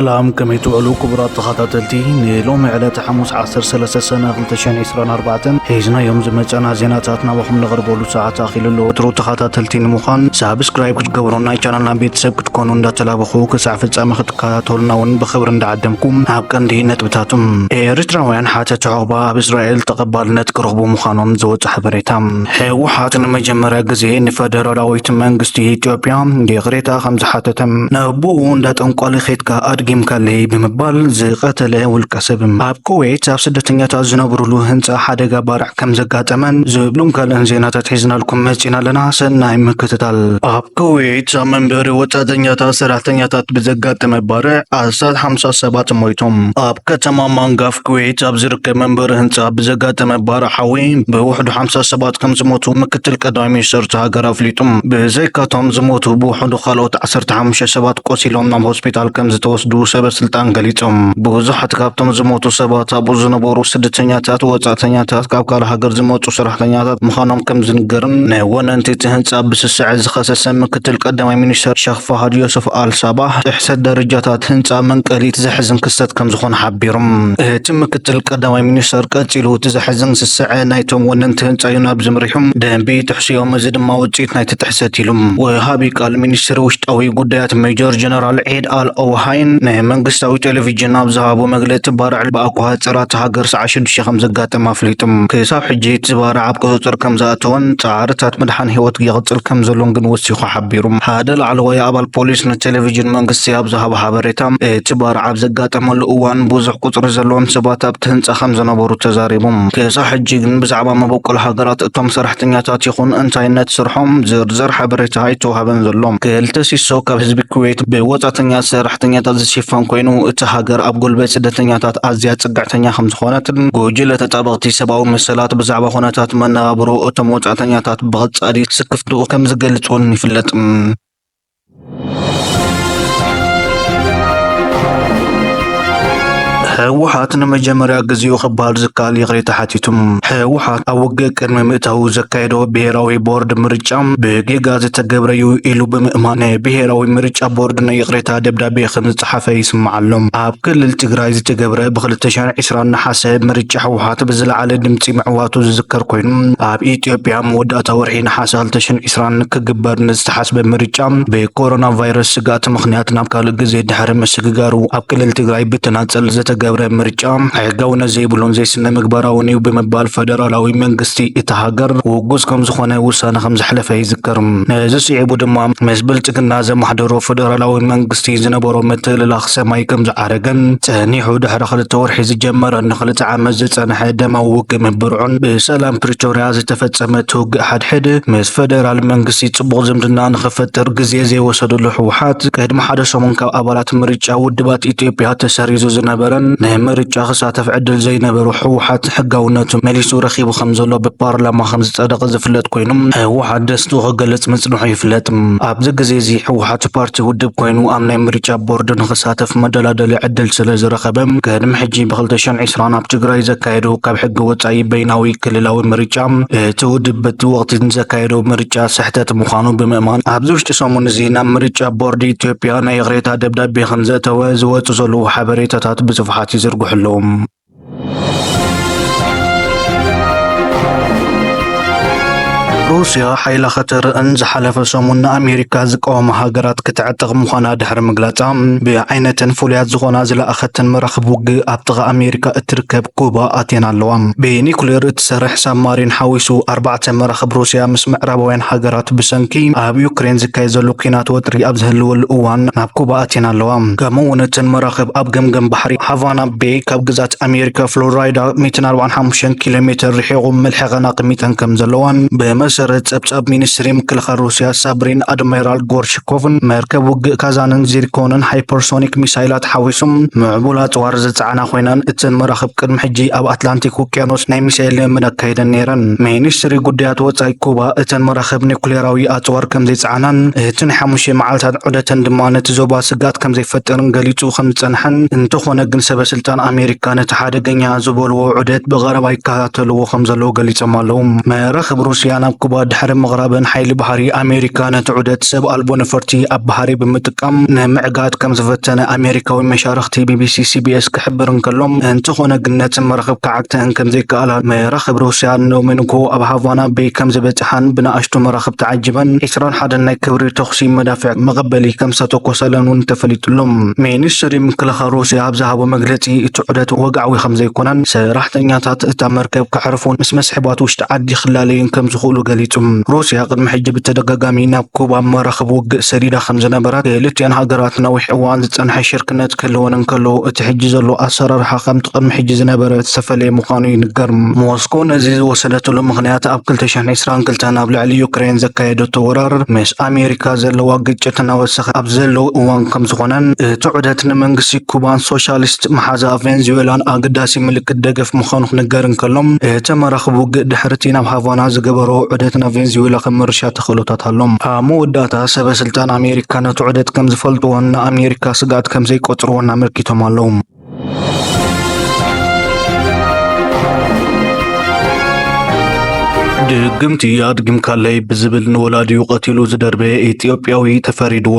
ሰላም፣ ከመይ ትውዕሉ ክቡራት ተኸታተልቲ? ንሎሚ ዕለተ ሓሙስ ዓሰርተ ሰለስተ ሰነ ክልተ ሽሕን ዕስራን ኣርባዕተን ሒዝናዮም ዝመጸና ዜናታት ናባኹም ነቕርበሉ ሰዓት ኣኺሉ ኣሎ። ወትሩ ተኸታተልቲ ንምዃን ሳብስክራይብ ክትገብሩ፣ ናይ ቻናልና ቤተሰብ ክትኮኑ እንዳተላበኹ፣ ክሳዕ ፍጻመ ክትከታተሉና እውን ብኽብሪ እንዳዓደምኩ፣ ኣብ ቀንዲ ነጥብታቱም። ኤርትራውያን ሓተቲ ዑቕባ ኣብ እስራኤል ተቐባልነት ክረኽቡ ምዃኖም ዝወጸ ሓበሬታ። ህወሓት ንመጀመርያ ግዜ ንፈደራላዊት መንግስቲ ኢትዮጵያ ይቕሬታ ከም ዝሓተተ፣ ነቦኡ እንዳ ጠንቋሊ ኬድካ ኣድጊምካለይ ብምባል ዝቐተለ ውልቀ ሰብ፣ ኣብ ኩዌት ኣብ ስደተኛታት ዝነብሩሉ ህንጻ ሓደጋ ባርዕ ከም ዘጋጠመን ዝብሉን ካልእን ዜናታት ሒዝናልኩም መጺና ኣለና። ሰናይ ምክትታል። ኣብ ኩዌት ኣብ መንበሪ ወጻእተኛታት ሰራሕተኛታት ብዘጋጠመ ባርዕ ኣስታት ሓምሳ ሰባት ሞይቶም። ኣብ ከተማ ማንጋፍ ኩዌት ኣብ ዝርከብ መንበሪ ህንጻ ብዘጋጠመ ባርዕ ሓዊ ብውሕዱ ሓምሳ ሰባት ከም ዝሞቱ ምክትል ቀዳማይ ሚኒስትር እታ ሃገር ኣፍሊጡ። ብዘይካቶም ዝሞቱ ብውሕዱ ካልኦት ዓሰርተ ሓሙሽተ ሰባት ቆሲሎም ናብ ሆስፒታል ከም ዝተወስዱ ሰበ ስልጣን ገሊጾም። ብዙሓት ካብቶም ዝሞቱ ሰባት ኣብኡ ዝነበሩ ስደተኛታት፣ ወጻእተኛታት፣ ካብ ካልእ ሃገር ዝመጹ ሰራሕተኛታት ምዃኖም ከም ዝንገርን ንወነንቲ እቲ ህንጻ ብስስዐ ዝኸሰሰ ምክትል ቀዳማይ ሚኒስትር ሸኽ ፋሃድ ዮሱፍ ኣል ሳባህ ጥሕሰት ደረጃታት ህንጻ መንቀሊት ዘሕዝን ክስተት ከም ዝኾነ ሓቢሮም። እቲ ምክትል ቀዳማይ ሚኒስትር ቀጺሉ እቲ ዘሕዝን ስስዐ ናይቶም ወነንቲ ህንጻ እዩ ናብ ዝምሪሑ፣ ደንቢ ይጥሕሱ እዮም፣ እዚ ድማ ውጽኢት ናይቲ ጥሕሰት ኢሉ። ወሃቢ ቃል ሚኒስትሪ ውሽጣዊ ጉዳያት ሜጀር ጀነራል ዒድ ኣል ኦውሃይን ንመንግስታዊ ቴሌቪዥን ኣብ ዝሃቦ መግለጺ ባርዕ ብኣኳ ጸራት ሃገር ሰዓት ሽዱሽተ ከም ዘጋጠመ ኣፍሊጡ። ክሳብ ሕጂ እቲ ባርዕ ኣብ ቁጽጽር ከም ዝኣተወን ጻዕርታት ምድሓን ህይወት ይቕጽል ከም ዘሎን ግን ወሲኹ ሓቢሩ። ሓደ ላዕለዋይ ኣባል ፖሊስ ንቴሌቪዥን መንግስቲ ኣብ ዝሃቦ ሓበሬታ፣ እቲ ባርዕ ኣብ ዘጋጠመሉ እዋን ብዙሕ ቁጽሪ ዘለዎም ሰባት ኣብቲ ህንጻ ከም ዝነበሩ ተዛሪቡ። ክሳብ ሕጂ ግን ብዛዕባ መበቆል ሃገራት እቶም ሰራሕተኛታት ይኹን እንታይነት ስርሖም ዝርዝር ሓበሬታ ኣይተዋህበን ዘሎ። ክልተ ሲሶ ካብ ህዝቢ ኩዌት ብወጻእተኛ ሰራሕተኛታት ዝሽፈን ኮይኑ፣ እቲ ሃገር ኣብ ጉልበት ስደተኛታት ኣዝያ ጽግዕተኛ ከም ዝኾነትን ጉጅለ ተጣበቕቲ ሰብኣዊ መሰላት ብዛዕባ ኩነታት መነባብሮ እቶም ወጻእተኛታት ብቐጻሊ ስክፍትኡ ከም ዝገልጽ እውን ይፍለጥ። ህወሓት ንመጀመርያ ግዜኡ ክበሃል ዝከኣል ይቕሬታ ሓቲቱ። ህወሓት ኣብ ውግእ ቅድሚ ምእታዉ ዘካየዶ ብሄራዊ ቦርድ ምርጫ ብጌጋ ዝተገብረ እዩ ኢሉ ብምእማን፣ ብሄራዊ ምርጫ ቦርድ ናይ ይቕሬታ ደብዳቤ ከም ዝጸሓፈ ይስማዕ ኣሎ። ኣብ ክልል ትግራይ ዝተገብረ ብ ክልተ ሽሕን ዕስራን ነሓሰ ምርጫ ህወሓት ብዝለዓለ ድምጺ ምዕዋቱ ዝዝከር ኮይኑ፣ ኣብ ኢትዮጵያ መወዳእታ ወርሒ ነሓሰ ክልተ ሽሕን ዕስራን ክግበር ንዝተሓስበ ምርጫ ብኮሮና ቫይረስ ስግኣት ምኽንያት ናብ ካልእ ግዜ ድሕሪ ምስግጋሩ፣ ኣብ ክልል ትግራይ ብተናጸል ዝተገብረ ምርጫ ሕጋውነት ዘይብሉን ዘይስነ ምግባራውን እዩ ብምባል ፈደራላዊ መንግስቲ እታ ሃገር ውጉዝ ከም ዝኾነ ውሳነ ከም ዘሕለፈ ይዝከር። ነዚ ስዒቡ ድማ ምስ ብልጽግና ዘማሕደሮ ፈደራላዊ መንግስቲ ዝነበሮ ምትእልላኽ ሰማይ ከም ዝዓረገን ጸኒሑ ድሕሪ ክልተ ወርሒ ዝጀመረ ንክልተ ዓመት ዝጸንሐ ደማዊ ውግእ ምብርዑን ብሰላም ፕሪቶርያ ዝተፈጸመ እቲ ውግእ ሓድሕድ ምስ ፈደራል መንግስቲ ጽቡቕ ዝምድና ንኽፈጥር ግዜ ዘይወሰደሉ ህወሓት፣ ቅድሚ ሓደ ሰሙን ካብ ኣባላት ምርጫ ውድባት ኢትዮጵያ ተሰሪዙ ዝነበረን ንምርጫ ክሳተፍ ዕድል ዘይነበሮ ህወሓት ሕጋውነቱ መሊሱ ረኺቡ ከም ዘሎ ብፓርላማ ከም ዝጸደቐ ዝፍለጥ ኮይኑ፣ ህወሓት ደስትኡ ክገልጽ ምጽንሑ ይፍለጥ። ኣብዚ ግዜ እዚ ህወሓት ፓርቲ ውድብ ኮይኑ ኣብ ናይ ምርጫ ቦርድ ንኽሳተፍ መደላደሊ ዕድል ስለ ዝረኸበ፣ ቅድሚ ሕጂ ብ ክልተ ሽሕን ዕስራን ኣብ ትግራይ ዘካየዶ ካብ ሕጊ ወጻኢ በይናዊ ክልላዊ ምርጫ፣ እቲ ውድብ በቲ ወቕቲ ንዘካየዶ ምርጫ ስሕተት ምዃኑ ብምእማን፣ ኣብዚ ውሽጢ ሰሙን እዚ ናብ ምርጫ ቦርድ ኢትዮጵያ ናይ ይቕሬታ ደብዳቤ ከም ዘእተወ ዝወጹ ዘለዉ ሓበሬታታት ብስፍሓት ይዝርግሑ ኣለዉ። ሩስያ ሓይላ ከተርእን ዝሓለፈ ሰሙን ንኣሜሪካ ዝቃወማ ሃገራት ክትዕጥቕ ምዃና ድሕሪ ምግላጻ፣ ብዓይነተን ፍሉያት ዝኾና ዝለኣኸተን መራኽብ ውግእ ኣብ ጥቓ ኣሜሪካ እትርከብ ኩባ ኣትየን ኣለዋ። ብኒኩሌር እትሰርሕ ሳብማሪን ሓዊሱ ኣርባዕተ መራኽብ ሩስያ ምስ ምዕራባውያን ሃገራት ብሰንኪ ኣብ ዩክሬን ዝካየድ ዘሎ ኲናት ወጥሪ ኣብ ዝህልወሉ እዋን ናብ ኩባ ኣትየን ኣለዋ። ከምኡ እውን እተን መራኽብ ኣብ ገምገም ባሕሪ ሃቫና ቤይ ካብ ግዛት ኣሜሪካ ፍሎራይዳ ሚእትን ኣርባዓን ሓሙሽተን ኪሎ ሜትር ርሒቑ መልሕቐን ኣቐሚጠን ከም ዘለዋን ብመሰረት ጸብጻብ ሚኒስትሪ ምክልኻል ሩስያ ሳብሪን ኣድሚራል ጎርሽኮቭን መርከብ ውግእ ካዛንን ዚርኮንን ሃይፐርሶኒክ ሚሳይላት ሓዊሶም ምዕቡል ኣጽዋር ዝጸዓና ኮይነን እተን መራኽብ ቅድሚ ሕጂ ኣብ ኣትላንቲክ ውቅያኖስ ናይ ሚሳይል ልምምድ ኣካይደን ነይረን። ሚኒስትሪ ጉዳያት ወጻኢ ኩባ እተን መራኽብ ኒኩሌራዊ ኣጽዋር ከም ዘይጸዓናን እቲ ናይ ሓሙሽተ መዓልታት ዑደተን ድማ ነቲ ዞባ ስግኣት ከም ዘይፈጥርን ገሊጹ ከም ዝጸንሐን፣ እንተኾነ ግን ሰበ ስልጣን ኣሜሪካ ነቲ ሓደገኛ ዝበልዎ ዑደት ብቐረባ ይከታተልዎ ከም ዘለዉ ገሊጾም ኣለዉ። መራኽብ ሩስያ ናብ ኩባ ድሕሪ ምቕራበን፣ ሓይሊ ባሕሪ ኣሜሪካ ነቲ ዑደት ሰብ ኣልቦ ነፈርቲ ኣብ ባሕሪ ብምጥቃም ንምዕጋት ከም ዝፈተነ ኣሜሪካዊ መሻርኽቲ ቢቢሲ ሲቢኤስ ክሕብር እንከሎ፣ እንተኾነ ግን ነቲ መራኽብ ክዓግተአን ከም ዘይከኣላ፣ መራኽብ ሩስያ ሎሚ ንግሆ ኣብ ሃቫና ቤይ ከም ዝበጽሓን ብንኣሽቱ መራኽብ ተዓጂበን ዒስራን ሓደን ናይ ክብሪ ተኹሲ መዳፍዕ መቐበሊ ከም ዝተተኮሰለን እውን ተፈሊጡ ኣሎ። ሚኒስትሪ ምክልኻል ሩስያ ኣብ ዝሃቦ መግለጺ፣ እቲ ዑደት ወግዓዊ ከም ዘይኮነን ሰራሕተኛታት እታ መርከብ ከዕርፉን ምስ መስሕባት ውሽጢ ዓዲ ክላለዩን ከም ዝኽእሉ ገሊጹ። ሩስያ ቅድሚ ሕጂ ብተደጋጋሚ ናብ ኩባ መራኽብ ውግእ ሰዲዳ ከም ዝነበረት፣ ክልቲኣን ሃገራት ነዊሕ እዋን ዝጸንሐ ሽርክነት ክህልወን እንከሎ፣ እቲ ሕጂ ዘሎ ኣሰራርሓ ከምቲ ቅድሚ ሕጂ ዝነበረ ዝተፈለየ ምዃኑ ይንገር። ሞስኮ ነዚ ዝወሰደትሉ ምኽንያት፣ ኣብ ክልተ ሽሕን ዕስራን ክልተን ኣብ ልዕሊ ዩክሬን ዘካየደቶ ወራር ምስ ኣሜሪካ ዘለዋ ግጭት እናወሰኸ ኣብ ዘለዉ እዋን ከም ዝኾነን፣ እቲ ዑደት ንመንግስቲ ኩባን ሶሻሊስት መሓዛ ቬንዙዌላን ኣገዳሲ ምልክት ደገፍ ምዃኑ ክነገር እንከሎ፣ እቲ መራኽብ ውግእ ድሕሪ እቲ ናብ ሃቫና ዝገበሮ ዑደት ናብ ቬንዙዌላ ከም ምርሻ ተኽእሎታት ኣሎ። ኣብ መወዳእታ፣ ሰበ ስልጣን ኣሜሪካ ነቲ ዑደት ከም ዝፈልጥዎን ንኣሜሪካ ስግኣት ከም ዘይቆጽርዎን ኣመልኪቶም ኣለዉ። ድግምቲ ኣድጊምካለይ ብዝብል ንወላዲኡ ቀቲሉ ዝደርበየ ኢትዮጵያዊ ተፈሪድዎ።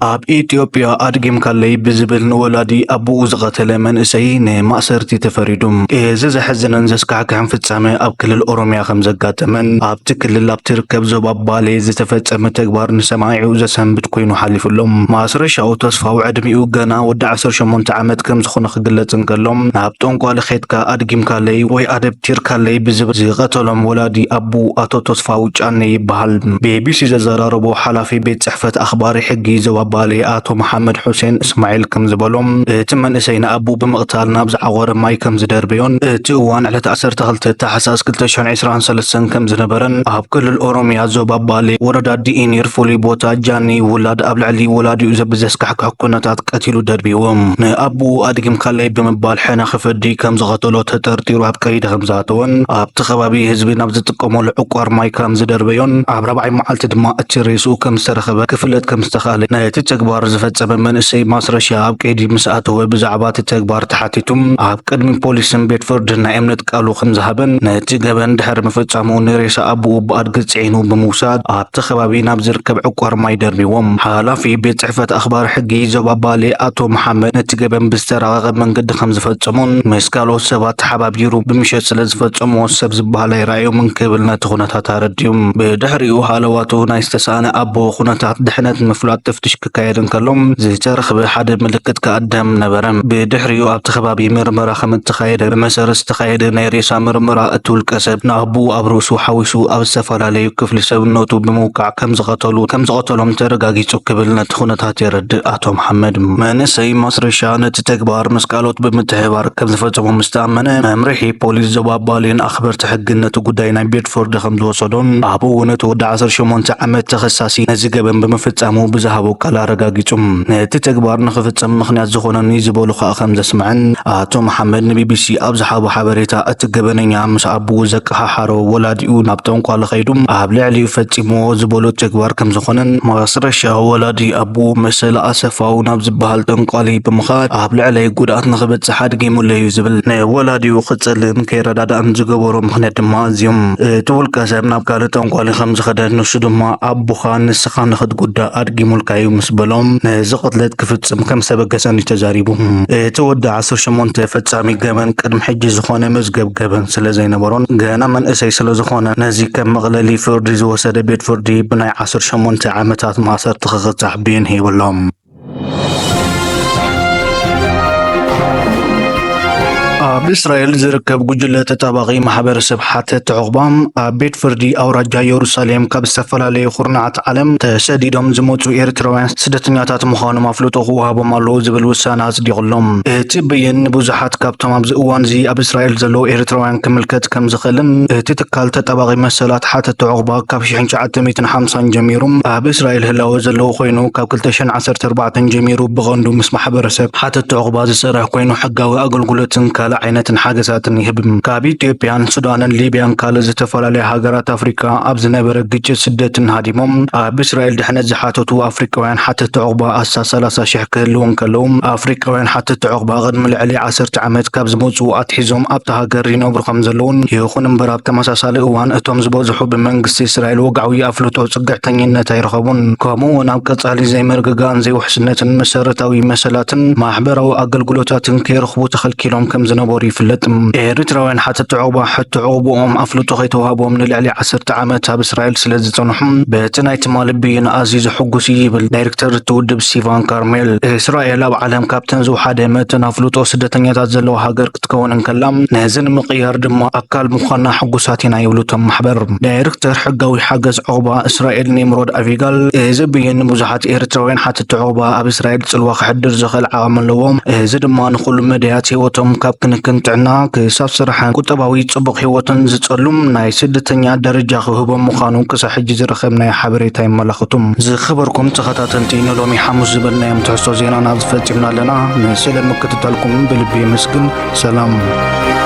ኣብ ኢትዮጵያ ኣድጊምካለይ ብዝብል ንወላዲ ኣቦኡ ዝቐተለ መንእሰይ ንማእሰርቲ ተፈሪዱ። እዚ ዘሕዝንን ዘስካሕክሕን ፍጻመ ኣብ ክልል ኦሮሚያ ከም ዘጋጠመን፣ ኣብቲ ክልል ኣብ ትርከብ ዞባ ባሌ ዝተፈጸመ ተግባር ንሰማዒኡ ዘሰንብድ ኮይኑ ሓሊፉ ኣሎ። ማስረሻ ተስፋው ዕድሚኡ ገና ወዲ ዓሰርተ ሸሞንተ ዓመት ከም ዝኾነ ክግለጽ እንከሎ፣ ናብ ጠንቋሊ ኬድካ ኣድጊምካለይ ወይ ኣደብቲርካለይ ብዝብል ዝቐተሎም ወላዲ ኣቡ ኣቶ ተስፋው ጫኔ ይበሃል። ቢቢሲ ዘዘራረቦ ሓላፊ ቤት ጽሕፈት ኣኽባሪ ሕጊ ዞባ ባሌ ኣቶ መሓመድ ሑሴን እስማዒል ከም ዝበሎም፣ እቲ መንእሰይ ንኣቡ ብምቕታል ናብ ዝዓቖረ ማይ ከም ዝደርበዮን፣ እቲ እዋን ዕለት ዓሰርተ ክልተ ታሕሳስ ክልተ ሽሕን ዕስራን ሰለስተን ከም ዝነበረን፣ ኣብ ክልል ኦሮሚያ ዞባ ባሌ ወረዳ ዲኢኒር ፍሉይ ቦታ ጃኒ ውላድ ኣብ ልዕሊ ወላዲኡ ዘብ ዘስካሕክሕ ኩነታት ቀቲሉ ደርቢዎም። ንኣቡኡ ኣድጊምካለይ ብምባል ሕነ ክፈዲ ከም ዝቐተሎ ተጠርጢሩ ኣብ ቀይዲ ከም ዝኣተወን፣ ኣብቲ ከባቢ ህዝቢ ናብ ዝጥቀመሉ ዕቋር ማይ ከም ዝደርበዮን፣ ኣብ ራብዓይ መዓልቲ ድማ እቲ ሬስኡ ከም ዝተረኸበ ክፍለጥ ከም ዝተኻእለ፣ ነቲ ተግባር ዝፈጸመ መንእሰይ ማስረሻ ኣብ ቀይዲ ምስ ኣተወ ብዛዕባ እቲ ተግባር ተሓቲቱ ኣብ ቅድሚ ፖሊስን ቤት ፍርድን ናይ እምነት ቃሉ ከም ዝሃበን፣ ነቲ ገበን ድሕሪ ምፍጻሙ ንሬሳ ኣቡኡ ብኣድጊ ጽዒኑ ብምውሳድ ኣብቲ ከባቢ ናብ ዝርከብ ዕቋር ማይ ደርቢዎም። ሓላፊ ቤት ጽሕፈት ኣኽባሪ ሕጊ ዞባ ባሌ ኣቶ መሓመድ ነቲ ገበን ብዝተራቐቐ መንገዲ ከም ዝፈጸሞን ምስ ካልኦት ሰባት ተሓባቢሩ ብምሸት ስለ ዝፈጸሞ ሰብ ዝበሃል ኣይረኣዮምን ክብል ነቲ ኩነታት ኣረዲኡ። ብድሕሪኡ ሃለዋቱ ናይ ዝተሳእነ ኣቦ ኩነታት ድሕነት ንምፍላጥ ተፍትሽ ክካየድ እንከሎ ዝተረኽበ ሓደ ምልክት ከኣ ደም ነበረ። ብድሕሪኡ ኣብቲ ከባቢ ምርመራ ከም እተኻየደ፣ ብመሰረት ዝተኻየደ ናይ ሬሳ ምርመራ እቲ ውልቀ ሰብ ንኣቦኡ ኣብ ርእሱ ሓዊሱ ኣብ ዝተፈላለዩ ክፍሊ ሰብነቱ ብምውቃዕ ከም ዝቐተሉ፣ ከም ዝቐተሎም ተረጋጊጹ ክብል ነቲ ኩነታት የረድእ ኣቶ መሓመድ። መንእሰይ ማስረሻ ነቲ ተግባር ምስ ካልኦት ብምትሕብባር ከም ዝፈጸሞ ምስ ተኣመነ፣ መምርሒ ፖሊስ ዞባ ባሌን ኣኽበርቲ ሕግን ነቲ ጉዳይ ናይ ቤት ፍርዲ ከም ዝወሰዶን፣ ኣብኡ እውን እቲ ወዲ ዓሰርተ ሸሞንተ ዓመት ተኸሳሲ ነዚ ገበን ብምፍጻሙ ብዝሃቦ ቃል ኣረጋጊጹ። ነቲ ተግባር ንኽፍጽም ምኽንያት ዝኾነኒ ዝበሎ ከኣ ከም ዘስምዐን ኣቶ መሓመድ ንቢቢሲ ኣብ ዝሃቦ ሓበሬታ፣ እቲ ገበነኛ ምስ ኣቦኡ ዘቀሓሓሮ ወላዲኡ ናብ ጠንቋሊ ከይዱ ኣብ ልዕሊኡ ፈጺምዎ ዝበሎ ተግባር ከም ዝኾነን፣ ማስረሻ ወላዲ ኣቦኡ መሰለ ኣሰፋው ናብ ዝበሃል ጠንቋሊ ብምኻድ ኣብ ልዕለይ ጉድኣት ንኽበጽሕ ኣድጊሙለይ እዩ ዝብል። ንወላዲኡ ክጸልእን ከይረዳዳእን ዝገበሮ ምኽንያት ድማ ኣዝዮም። እቲ ውልቀ ሰብ ናብ ካልእ ጠንቋሊ ከም ዝኸደ፣ ንሱ ድማ ኣቦኻ ንስኻ ንኽትጉዳእ ኣድጊሙልካ እዩ ምስ በሎም፣ ነዚ ቅትለት ክፍጽም ከም ዝተበገሰን እዩ ተዛሪቡ። እቲ ወዲ ዓሰርተ ሸሞንተ ፈጻሚ ገበን ቅድሚ ሕጂ ዝኾነ መዝገብ ገበን ስለ ዘይነበሮን ገና መንእሰይ ስለ ዝኾነ፣ ነዚ ከም መቕለሊ ፍርዲ ዝወሰደ ቤት ፍርዲ ብናይ ዓሰርተ ሸሞንተ ዓመታት ማእሰርቲ ክቕጻዕ ብይን ሂቡ ኣሎ። ኣብ እስራኤል ዝርከብ ጉጅለ ተጣባቒ ማሕበረሰብ ሓተቲ ዑቕባ፣ ኣብ ቤት ፍርዲ ኣውራጃ የሩሳሌም ካብ ዝተፈላለዩ ኩርናዓት ዓለም ተሰዲዶም ዝመጹ ኤርትራውያን ስደተኛታት ምዃኖም ኣፍልጦ ክወሃቦም ኣለዎ ዝብል ውሳነ ኣጽዲቑሎም። እቲ ብይን ንብዙሓት ካብቶም ኣብዚ እዋን እዚ ኣብ እስራኤል ዘለዉ ኤርትራውያን ክምልከት ከም ዝኽእልን፣ እቲ ትካል ተጣባቒ መሰላት ሓተቲ ዑቕባ ካብ ሽሕን ትሽዓተ ሚእትን ሓምሳን ጀሚሩ ኣብ እስራኤል ህላወ ዘለዎ ኮይኑ፣ ካብ ክልተ ሽሕን ዓሰርተ ኣርባዕተን ጀሚሩ ብቐንዱ ምስ ማሕበረሰብ ሓተቲ ዑቕባ ዝሰርሕ ኮይኑ፣ ሕጋዊ ኣገልግሎትን ካልእ ዓይነትን ሓገዛትን ይህብ። ካብ ኢትዮጵያን ሱዳንን ሊብያን ካልእ ዝተፈላለያ ሃገራት ኣፍሪቃ ኣብ ዝነበረ ግጭት ስደትን ሃዲሞም ኣብ እስራኤል ድሕነት ዝሓተቱ ኣፍሪቃውያን ሓተቲ ዑቕባ ኣስታት ሰላሳ ሽሕ ክህልዉ እንከለዉ፣ ኣፍሪቃውያን ሓተቲ ዑቕባ ቅድሚ ልዕሊ ዓሰርተ ዓመት ካብ ዝመጹ ኣትሒዞም ኣብታ ሃገር ይነብሩ ከም ዘለዉን፣ ይኹን እምበር ኣብ ተመሳሳሊ እዋን እቶም ዝበዝሑ ብመንግስቲ እስራኤል ወግዓዊ ኣፍልጦ ጽግዕተኝነት ኣይረኸቡን። ከምኡ እውን ኣብ ቀጻሊ ዘይምርግጋእን ዘይውሕስነትን መሰረታዊ መሰላትን ማሕበራዊ ኣገልግሎታትን ከይረኽቡ ተኸልኪሎም ከም ዝነበሩ ይፍለጥ። ኤርትራውያን ሓተቲ ዑቕባ ሕቶ ዑቕብኦም ኣፍልጦ ከይተዋህቦም ንልዕሊ ዓሰርተ ዓመት ኣብ እስራኤል ስለ ዝጸንሑ፣ በቲ ናይ ትማሊ ብይን ኣዝዩ ዘሐጉስ እዩ ይብል ዳይሬክተር እቲ ውድብ ስቲቫን ካርሜል። እስራኤል ኣብ ዓለም ካብተን ዝወሓደ መጠን ኣፍልጦ ስደተኛታት ዘለዋ ሃገር ክትከውን እንከላ፣ ነዚ ንምቕያር ድማ ኣካል ምዃንና ሕጉሳት ኢና ይብሉ እቶም ማሕበር። ዳይሬክተር ሕጋዊ ሓገዝ ዑቕባ እስራኤል ኒምሮድ ኣቪጋል፣ እዚ ብይን ንብዙሓት ኤርትራውያን ሓተቲ ዑቕባ ኣብ እስራኤል ጽልዋ ክሕድር ዝኽእል ዓቕሚ ኣለዎ። እዚ ድማ ንኹሉ መዳያት ህይወቶም ካብ ክንክን ጥዕና ክሳብ ስራሕን ቁጠባዊ ጽቡቕ ህይወትን ዝጸሉም ናይ ስደተኛ ደረጃ ክህቦም ምዃኑ ክሳብ ሕጂ ዝረኸብናዮ ሓበሬታ የመላኽቱ። ዝኸበርኩም ተኸታተልቲ፣ ንሎሚ ሓሙስ ዝበልናዮም ትሕዝቶ ዜናና ዝፈጺምና ኣለና። ንስለ ምክትታልኩም ብልቢ የመስግን። ሰላም።